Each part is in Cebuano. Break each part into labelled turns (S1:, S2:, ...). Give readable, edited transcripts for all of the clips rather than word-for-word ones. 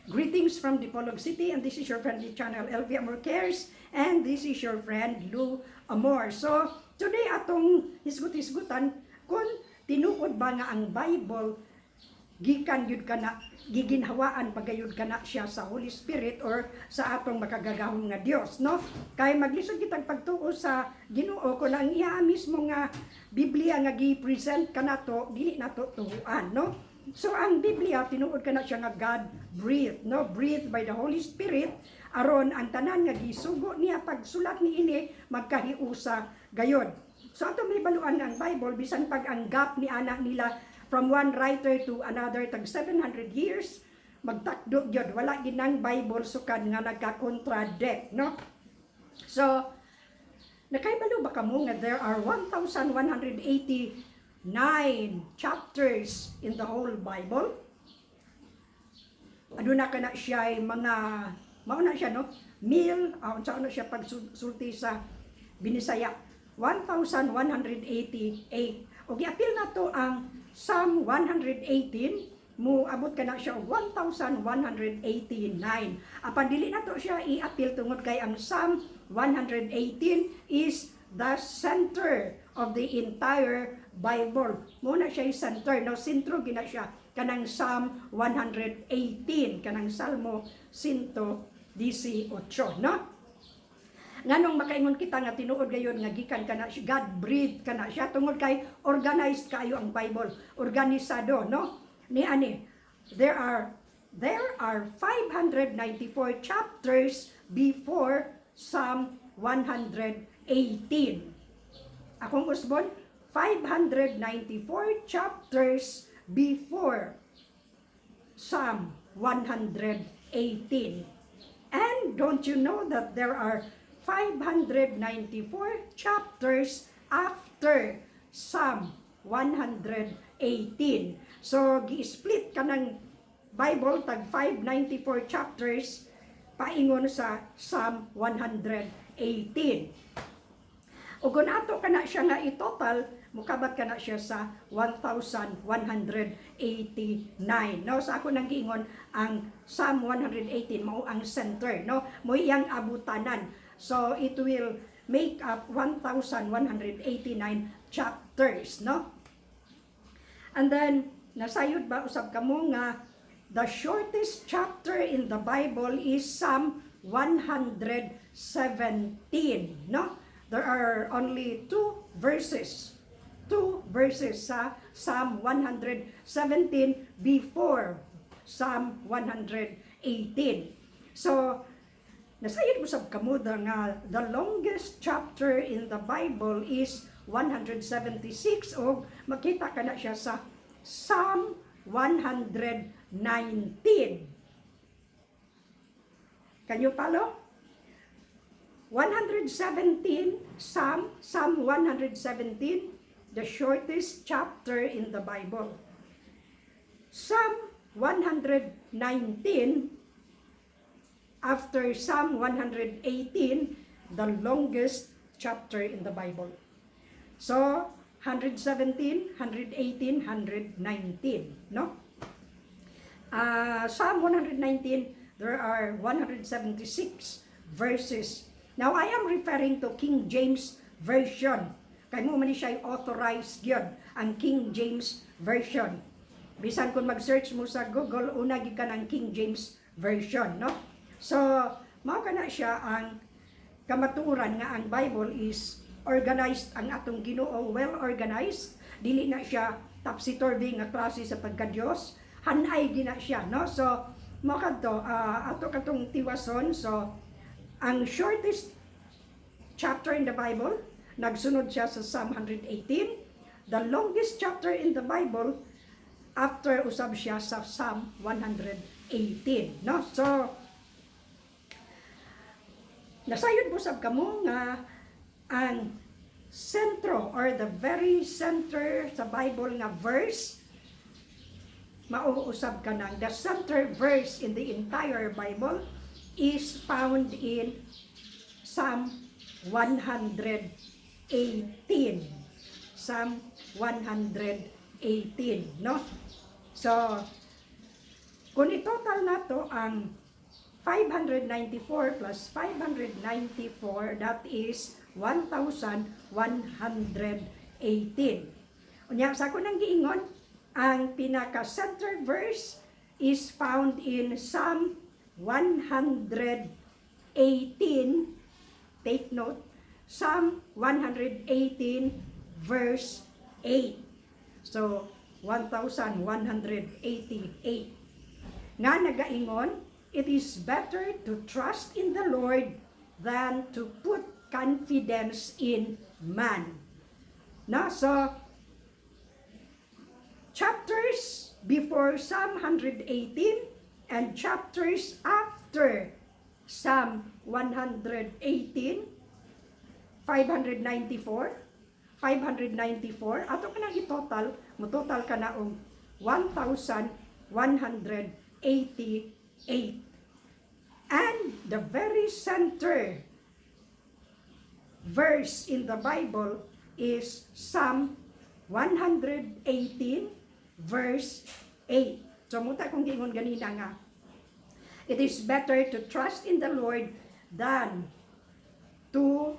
S1: Greetings from Dipolog City, and this is your friendly channel, LV Amor Cares, and this is your friend Lou Amor. So, today atong hisgut-hisgutan kung tinuod ba nga ang Bible gikan yun kana, giginhawaan pagayod kana siya sa Holy Spirit or sa atong makagagahom nga Dios, no? Kay maglisod kitang pagtuo sa Ginoo kung ang iya mismo nga Biblia nga gi-present kanato dili nato tuuan, no? So ang Biblia, tinuod kana siya nga God breathed, no? Breathed by the Holy Spirit aron ang tanan nga gisugo niya pagsulat niini magkahiusa gayod. So ato may baluan nga ang Bible, bisan pag ang gap ni ana nila from one writer to another tag 700 years, magtakdo gyud, wala ginang Bible sukad nga nagka-contradict, no? So nakaybalo ba kamo nga there are 1189 chapters in the whole Bible? Aduna kana siya ay mga mao na siya, no? Mil, unsa na siya pagsulti sa Binisaya, 1188. Og giapil na to ang Psalm 118, mo abot kana siya og 1189. Apan dili na to siya iapil tungod kay ang Psalm 118 is the center of the entire Bible. Mo na siya yung center, no? Sentro gina siya kanang Psalm 118, kanang Salmo 118, no? Nganong makaingon kita nga tinuod gayon nga gikan kana siya, God breathed kana siya? Tungod kay organized kaayo ang Bible, organisado, no? Ni ani there are 594 chapters before Psalm 118. Akong usbon, 594 chapters before Psalm 118. And don't you know that there are 594 chapters after Psalm 118? So, gi-split ka ng Bible tag 594 chapters paingon sa Psalm 118. O kung ato kana siya nga i-total, mukabat kana siya sa 1,189. No, sa ako nang giingon, ang Psalm 118 mao ang center, no? Mo iyang abutanan. So it will make up 1,189 chapters, no? And then nasayod ba usab kamo nga the shortest chapter in the Bible is Psalm 117, no? There are only two verses. Two verses sa Psalm 117 before Psalm 118. So, nasayod mo sab kamo nga the longest chapter in the Bible is 176 og makita ka na siya sa Psalm 119. Can you follow? 117, Psalm 117, the shortest chapter in the Bible. Psalm 119, after Psalm 118, the longest chapter in the Bible. So, 117, 118, 119, no? Psalm 119, there are 176 verses. Now, I am referring to King James Version. Kay mo man ni siya authorized gyud ang King James Version. Bisan kung mag-search mo sa Google, una gyud ka ng King James Version, no? So, mao kana siya ang kamatuoran nga ang Bible is organized, ang atong Ginoo well organized, dili na siya topsy-turvy nga klase sa pagka-Dios, hanay gina siya, no? So, mao kadto ato katong tiwason. So, ang shortest chapter in the Bible, nagsunod siya sa Psalm 118. The longest chapter in the Bible, after usab siya sa Psalm 118, no? So, nasayod mo sab kamo nga ang sentro or the very center sa Bible nga verse mauusab ka ng the center verse in the entire Bible is found in Psalm 118. Psalm 118, no? So, Kung i-total nato ang 594 plus 594, that is 1,118. Unya, sa ako nang giingon, ang pinaka-center verse is found in Psalm 118. Take note, Psalm 118 verse 8. So, 1,188. Nga nagaingon, "It is better to trust in the Lord than to put confidence in man." No? So, chapters before Psalm 118 and chapters after Psalm 118, 594, 594, ato ka nang i-total, mo-total ka na og 1,188. And the very center verse in the Bible is Psalm 118 verse 8. So mao to akong giingon ganina nga it is better to trust in the Lord than to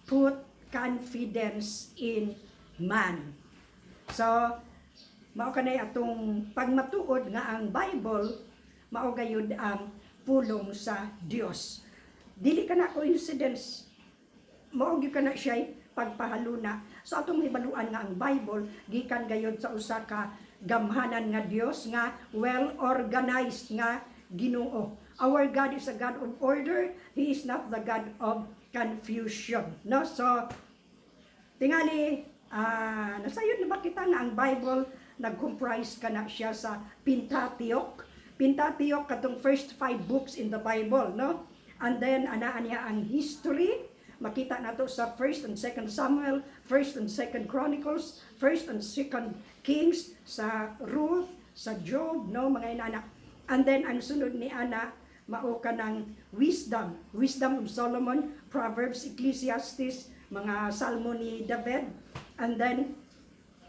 S1: put confidence in man. So, mao kanay atong pagmatuod nga ang Bible mao gayud ang pulong sa Dios. Dili kana coincidence, mao gyud kana siya pagpahaluna. So atong hibaluan nga ang Bible gikan gayud sa usa ka gamhanan nga Dios nga well organized nga Ginoo. Our God is a God of order. He is not the God of confusion. No? So tingali nasayod na ba kita nga ang Bible nag-comprise kana siya sa Pentateuch? Pentateuch, katong first five books in the Bible, no? And then anaa niya ang history, makita nato sa First and Second Samuel, First and Second Chronicles, First and Second Kings, sa Ruth, sa Job, no, mga inana. And then ang sunod ni ana mao kanang wisdom, Wisdom of Solomon, Proverbs, Ecclesiastes, mga Salmo ni David. And then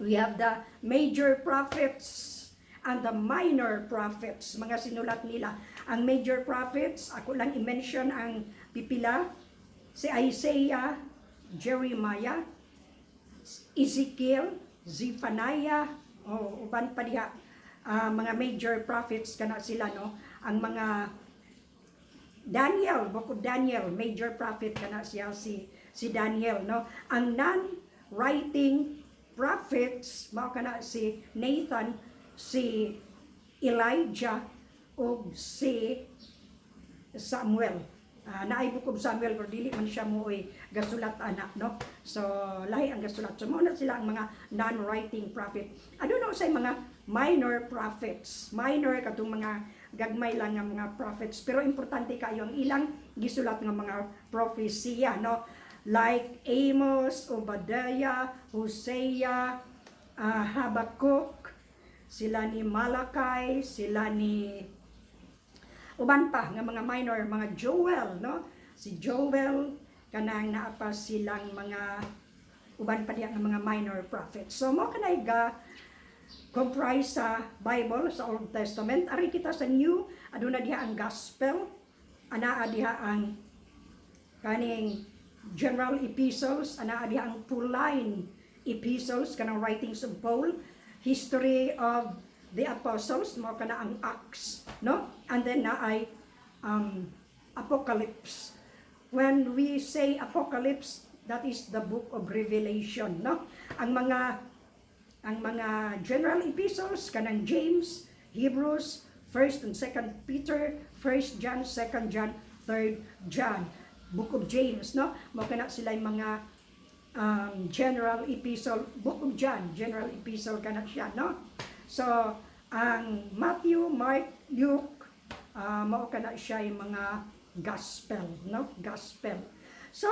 S1: we have the major prophets and the minor prophets, mga sinulat nila. Ang major prophets, ako lang i-mention ang pipila, si Isaiah, Jeremiah, Ezekiel, Zephaniah, o uban pa diha. Ah, mga major prophets kana sila, no? Ang mga Daniel, Book of Daniel, major prophet kana siya si Daniel, no? Ang non-writing prophets mao kana si Nathan, si Elijah ug si Samuel. Naay Book of Samuel pero dili man siya mo'y gasulat ana, no? So lahi ang gasulat. So mao na sila ang mga non-writing prophet. Ano na usay mga minor prophets? Minor, katong mga gagmay lang nga mga prophets, pero importante kayo ang ilang gisulat nga mga propesya, no? Like Amos, Obadiah, Hosea, Habakkuk, sila ni Malachi, sila ni uban pa nga mga minor, mga Joel, no? Si Joel, kanang naa pa silang mga uban pa diya nga mga minor prophets. So mao kanay ga comprise sa Bible sa Old Testament. Ari kita sa New, aduna diha ang Gospel, anaa diha ang kaning general epistles, anaa diha ang Pauline epistles, kanang writings of Paul, history of the apostles, mao kana ang Acts, no? And then naay Apocalypse. When we say Apocalypse, that is the book of Revelation, no? Ang mga general epistles, kanang James, Hebrews, 1st and 2nd Peter, 1st John, 2nd John, 3rd John, Book of James, no? Mao kana sila yung mga general epistle, Book of John, general epistle kana siya, no? So, ang Matthew, Mark, Luke, mao kana siya yung mga gospel, no? Gospel. So,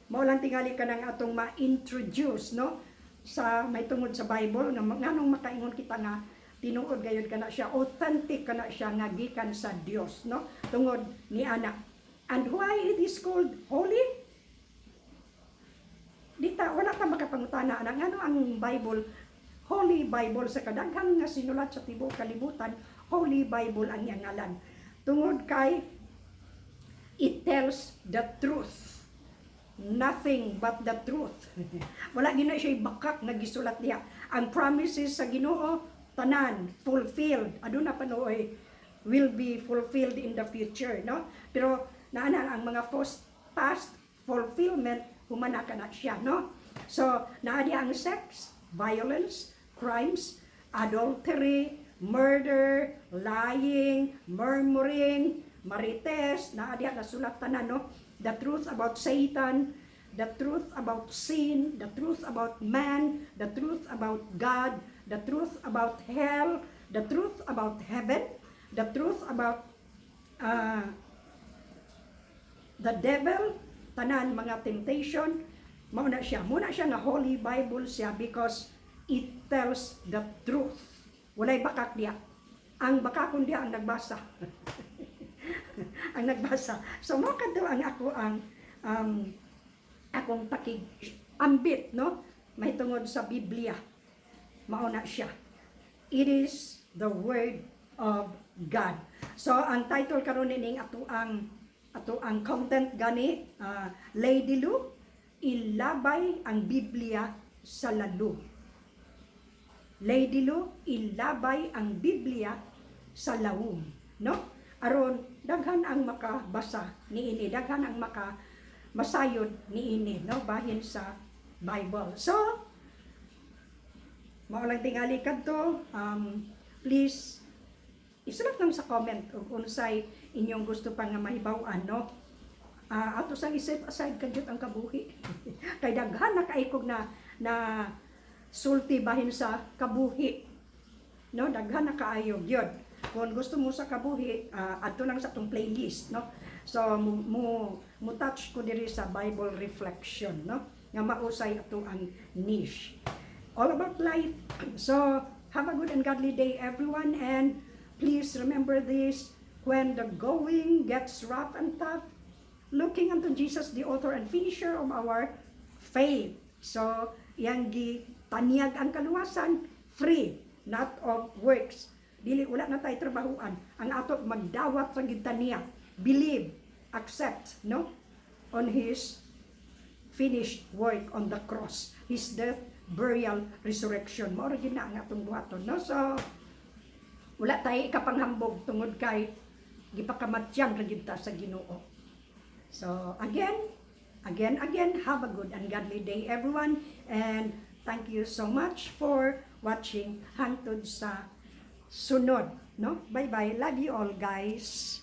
S1: mao lang tingali kanang atong ma-introduce, no? Sa may tungod sa Bible nga nganong makaingon kita nga tinuod gayud kana siya, authentic kana siya nga gikan sa Dios, no? Tungod ni ana. And why it is called holy? Dita wala ta makapangutana ana ngano ang Bible Holy Bible sa kadaghan nga sinulat sa tibuok kalibutan, Holy Bible man. Holy Bible ang iyang ngalan. Tungod kay it tells the truth. Nothing but the truth. Wala gyud na siya bakak nga gisulat diha. Ang promises sa Ginoo tanan fulfilled. Aduna pa nooy will be fulfilled in the future, no? Pero naa na ang mga past fulfillment, humana ka na siya, no? So, naa diha ang sex, violence, crimes, adultery, murder, lying, murmuring, marites, naa diha nasulat tanan, no? The truth about Satan, the truth about sin, the truth about man, the truth about God, the truth about hell, the truth about heaven, the truth about the devil, tanan mga temptation, mao na siya. Mao na siya nga Holy Bible siya because it tells the truth. Walay bakak diya. Ang bakakon diya ang nagbasa. Ang nagbasa. So mao kadto ang ako ang akong pakig ambit, no, mahitungod sa Biblia. Mao na siya. It is the word of God. So ang title karon nining ato ang content gani, Lady Lu, ilabay ang Biblia sa lalo. Lady Lu, ilabay ang Biblia sa lawom, no? Aron daghan ang makabasa niini, daghan ang maka masayod niini, no, bahin sa Bible. So mao lang tingali kadto. Please isulat lang sa comment ug unsay inyong gusto pa nga mahibaw-an, no? Ato sang i-set aside kadyot ang kabuhi kay daghan na kaikog na na sulti bahin sa kabuhi, no? Daghan na kaayo gyud. Kung gusto mo sa kabuhi, adto lang sa atong playlist, no? So mo touch ko diri sa Bible reflection, no, nga mausay ato ang niche, all about life. So have a good and godly day, everyone, and please remember this: when the going gets rough and tough, looking unto Jesus, the author and finisher of our faith. So iyang gitanyag ang kaluwasan, free, not of works. Dili, wala na tayo trabahuan. Ang ato magdawat sa gyud niya. Believe, accept, no? On his finished work on the cross. His death, burial, resurrection. Mao ra gyud na ang atong buhaton, no? So wala tayo ikapanghambog tungod kay gipakamatyan ra gyud ta sa Ginoo. So again, again, again, have a good and godly day, everyone, and thank you so much for watching. Hangtod sa sunod, no? Bye-bye. Love you all, guys.